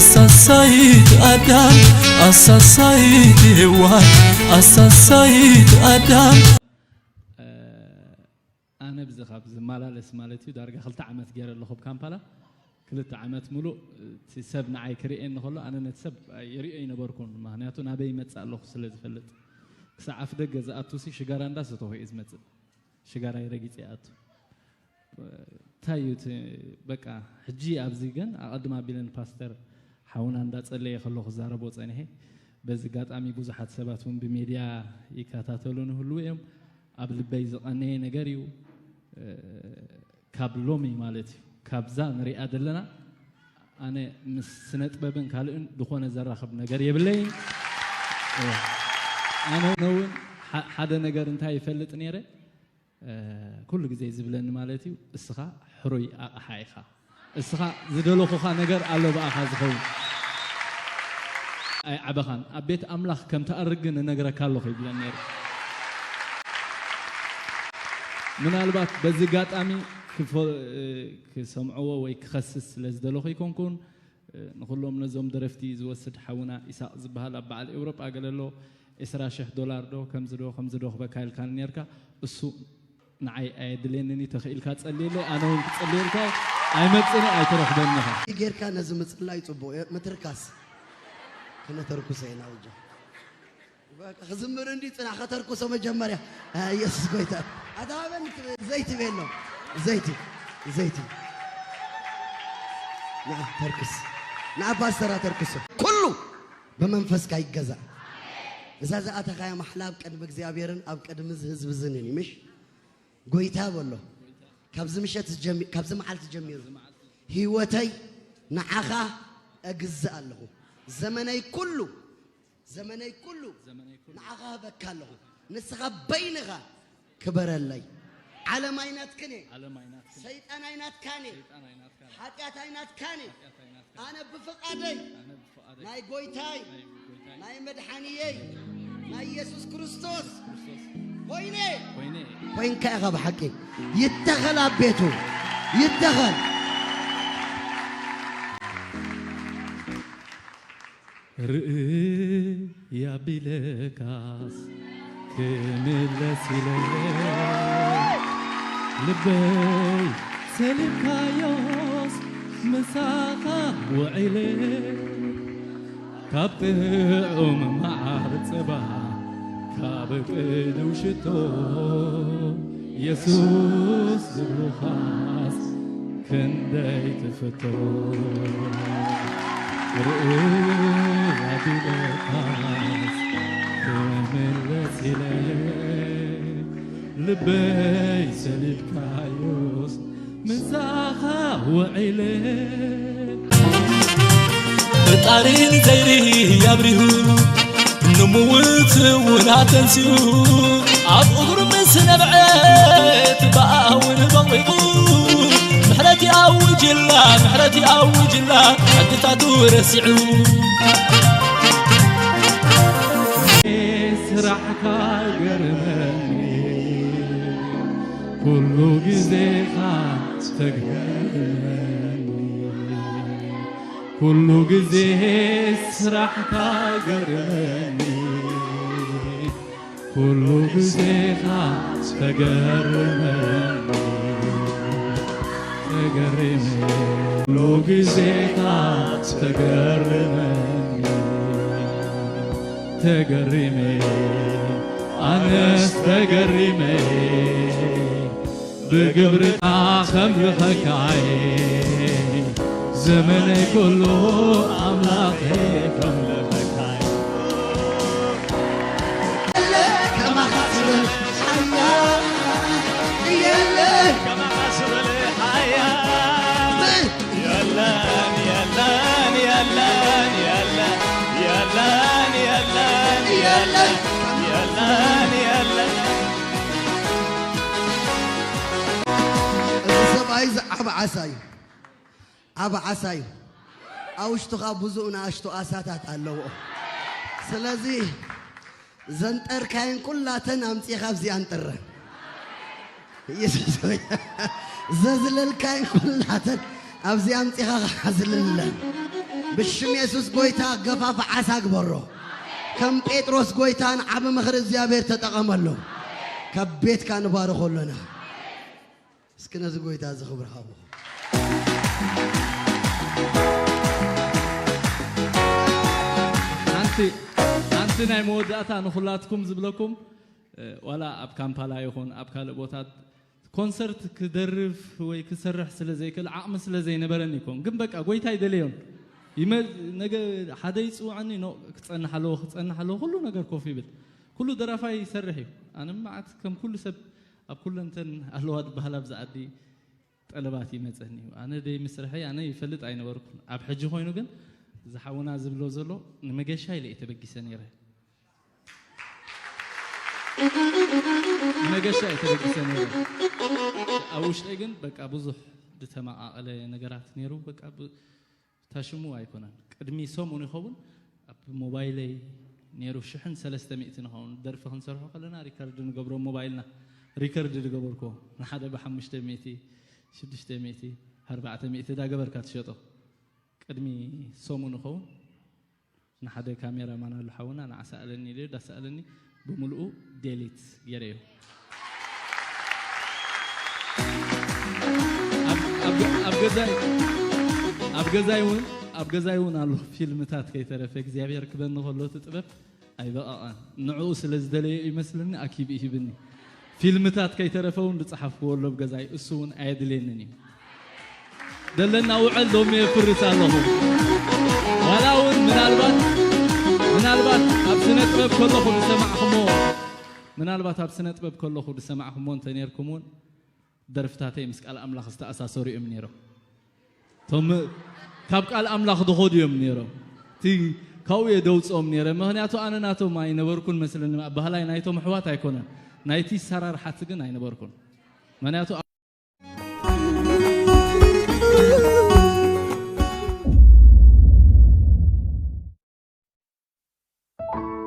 ኣሳሳይት ኣዳም ኣሳሳይት ሄዋን ኣሳሳይት ኣዳም ኣነ ብዚ ካብ ዝመላለስ ማለት እዩ ዳርጋ ክልተ ዓመት ገይረ ኣለኹ ኣብ ካምፓላ። ክልተ ዓመት ሙሉእ እቲ ሰብ ንዓይ ክርእየኒ ከሎ ኣነ ነቲ ሰብ የርእዮ ኣይነበርኩን። ምክንያቱ ናበይ ይመፅእ ኣለኹ ስለ ዝፈልጥ። ክሳዕ ኣፍ ደገ ዝኣቱ ሲ ሽጋራ እንዳሰተኹ እየ ዝመፅእ። ሽጋራ ይረጊፅ ይኣቱ። እንታይ እዩ እቲ በቃ ሕጂ ኣብዚ ግን ኣቐድም ኣቢለ ንፓስተር ሓውና እንዳጸለየ ከሎ ክዛረቦ ጸኒሐ። በዚ ኣጋጣሚ ብዙሓት ሰባት እውን ብሜድያ ይከታተሉኒ ህልው እዮም። ኣብ ልበይ ዝቐነየ ነገር እዩ። ካብ ሎሚ ማለት እዩ ካብዛ ንሪኣ ዘለና ኣነ ምስ ስነ ጥበብን ካልእን ዝኾነ ዘራኽብ ነገር የብለይን። ኣነ እውን ሓደ ነገር እንታይ ይፈልጥ ነይረ ኩሉ ግዜ ዝብለኒ ማለት እዩ እስኻ ሕሩይ ኣቕሓ ኢኻ። እስኻ ዝደለኹኻ ነገር ኣሎ ብኣኻ ዝኸውን። ኣይዓበኻን ኣብ ቤት ኣምላኽ ከም ትኣርግ ግን እነግረካ ኣለኹ ይብለኒ ነይሩ። ምናልባት በዚ ኣጋጣሚ ክሰምዕዎ ወይ ክኸስስ ስለ ዝደለኹ ኣይኮንኩን። ንኹሎም ነዞም ደረፍቲ ዝወስድ ሓውና ኢሳቕ ዝበሃል ኣብ በዓል ኤውሮጳ ገለ ኣሎ። ዕስራ ሽሕ ዶላር ዶ ከምዚ ዶ ከምዚ ዶ ክበካ ኢልካኒ ነርካ። እሱ ንዓይ ኣየድልየንን እዩ። ተኽኢልካ ጸልየለይ ኣነ እውን ክጸልየልካ እየ። ኣይመጽእን እየ ኣይትረኽበኒ ኢኻ። ጌርካ ነዚ ምጽላይ ጽቡቕ እዩ። ምትርካስ ክነተርኩሰ ኢና ውጆ። በቃ ክዝምር እንዲ ጽናሕ ከተርኩሶ መጀመርያ። አ፣ ኢየሱስ ጎይታ። ኣታ ሃበኒ ትብል ዘይቲ ቤሎ። ዘይቲ። ዘይቲ። ንዓ ተርኩስ። ንዓ ፓስተራ ተርኩሶ። ኩሉ ብመንፈስካ ይገዛእ። እዛ ዝኣተኻያ ማሕላ ኣብ ቅድሚ እግዚኣብሔርን ኣብ ቅድሚ እዚ ህዝቢ እዝን እዩ ምሽ? ጎይታ በሎ። ካብዚ ምሸት ጀሚ- ካብዚ መዓልቲ ጀሚሩ ህይወተይ ንዓኻ እግዝእ ኣለኹ። ዘመነይ ኩሉ ዘመነይ ኩሉ ንዓኻ ህበካ ኣለኹ። ንስኻ በይንኻ ክበረለይ። ዓለም ኣይናትክን እየ። ሰይጣን ኣይናትካን እየ። ሓጢኣት ኣይናትካን እየ። ኣነ ብፍቓደይ ናይ ጎይታይ ናይ መድሓንየይ ናይ ኢየሱስ ክርስቶስ ኮይነ ኮይንካ ኢኻ ብሓቂ። ይተኸል ኣብ ቤቱ ይተኸል። ርእይ ኣቢለካስ ክምለስ ኢለ ልበይ ሰሊብካዮስ ምሳኻ ውዒለ ካብ ጥዑም መዓር ጽባ ካብ ቅዱው ሽቶ የሱስ ዝብሉኻስ ክንደይ ትፍቶ ርእይ ኣቢለካስ ክምለስ ኢለ ልበይ ሰሊብካዮስ ምሳኻ ውዒለ ፈጣሪ ንዘይርኢ ኣብሪሁ ንምውት እውን ኣተንሲኡ ኣብ እግሩ ምስ ነብዐ ትባኣ እውን በቂቑ ምሕረት ይኣውጅላ ምሕረት ይኣውጅላ ሕግታቱ ረሲዑ ስራሕካ ገርመኒ ኩሉ ግዜኻ ተገርመኒ ኩሉ ግዜ ስራሕካ ገርመኒ ኩሉ ግዜኻ ተገርመኒ ተገርመ ኩሉ ግዜኻ ተገርመኒ ተገሪመ ኣነስ ተገሪመ ብግብርካ ከምልኸካየ ዘመነይ ኩሉ ኣምላኸ ከምልኸካየ ከማኻ ዝብል ሓያል የለ ከማኻ ዝብል ሓያል የለን የለን የለን የለን የለን የለን የለን የለን የለን እዚ ሰብኣይ እዚ ዓብ ዓሳ እዩ ዓብ ዓሳ እዩ ኣብ ውሽጥኻ ብዙ ንኣሽቱ ኣሳታት ኣለዎ ስለዚ ዘንጠርካየን ኩላተን ኣምፂኻ ኣብዚኣ ኣንጥረን ኢየሱስ ሆይ ዘዝለልካየን ኩላተን ኣብዚኣ ኣምፂኻ ኣዝልለን ብሽም የሱስ ጎይታ ገፋፍ ዓሳ ግበሮ። ከም ጴጥሮስ ጎይታን ዓቢ ምኽሪ እግዚኣብሔር ተጠቐመሎም። ካብ ቤትካ ንባርኾ ኣሎና። እስኪ ነዚ ጎይታ እዚ ክብሪ ሃብኹም። ሓንቲ ሓንቲ ናይ መወዳእታ ንኹላትኩም ዝብለኩም፣ ዋላ ኣብ ካምፓላ ይኹን ኣብ ካልእ ቦታት ኮንሰርት ክደርፍ ወይ ክሰርሕ ስለ ዘይክእል ዓቕሚ ስለ ዘይነበረኒ ይኮን፣ ግን በቃ ጎይታ ይደለዮን ይመ- ነገ ሓደ ይፅውዐኒ ኖ ክፀንሕ ኣለዎ ክፀንሕ ኣለዎ ኩሉ ነገር ኮፍ ይብል። ኩሉ ደራፋይ ይሰርሕ እዩ። ኣነ መዓት ከም ኩሉ ሰብ ኣብ ኩለንተን ኣለዋ ዝበሃል ኣብዚ ዓዲ ጠለባት ይመፀኒ እዩ። ኣነ ደይ ምስርሐይ ኣነ ይፈልጥ ኣይነበርኩን። ኣብ ሕጂ ኮይኑ ግን ዝሓውና ዝብሎ ዘሎ ንመገሻ ኢለ እየ ተበጊሰ ነይረ። መገሻ እየ ተበጊሰ ነይረ። ኣብ ውሽጠይ ግን በቃ ብዙሕ ዝተመቓቐለ ነገራት ነይሩ። በቃ ብ- ታሽሙ ኣይኮነን። ቅድሚ ሰሙን ይኸውን ኣብ ሞባይለይ ነይሩ ሽሕን ሰለስተ ሚእቲ ንኸውን ደርፊ ክንሰርሖ ከለና ሪከርድ ንገብሮ ሞባይልና ሪከርድ ዝገበርኩዎ ንሓደ ብሓሙሽተ ሚእቲ ሽዱሽተ ሚእቲ ኣርባዕተ ሚእቲ ዳገበርካ ትሸጦ ቅድሚ ሰሙን ይኸውን ንሓደ ካሜራ ማን ኣሎ ሓውና ንዓ ሰኣለኒ ኢለ ዳሰኣለኒ ብምልኡ ዴሊት ገይረዮ። ኣብ ገዛይ እውን ኣብ ገዛይ እውን ኣሎ ፊልምታት ከይተረፈ እግዚኣብሔር ክበኒ ከሎ እቲ ጥበብ ኣይበቐቐን ንዕኡ ስለ ዝደለዮ ይመስልኒ ኣኪቡ ይሂብኒ። ፊልምታት ከይተረፈ እውን ዝፀሓፍክዎ ኣሎ ኣብ ገዛይ እሱ እውን ኣየድልየንን እዩ። ዘለና ውዕል ዶሜ የፍርስ ኣለኹ። ዋላ እውን ምናልባት ምናልባት ኣብ ስነ ጥበብ ከለኹ ዝሰማዕኹሞ ምናልባት ኣብ ስነ ጥበብ ከለኹ ዝሰማዕኹሞ እንተነርኩም እውን ደርፍታተይ ምስ ቃል ኣምላኽ ዝተኣሳሰሩ እዮም ነይሮም። እቶም ካብ ቃል ኣምላኽ ዝኸዱ እዮም ነይሮም። እቲ ካብኡ እየ ደውፅኦም ነይረ። ምክንያቱ ኣነ ናቶም ኣይነበርኩን መስለኒ። ኣባህላይ ናይቶም ኣሕዋት ኣይኮነን። ናይቲ ሰራርሓት ግን ኣይነበርኩን። ምክንያቱ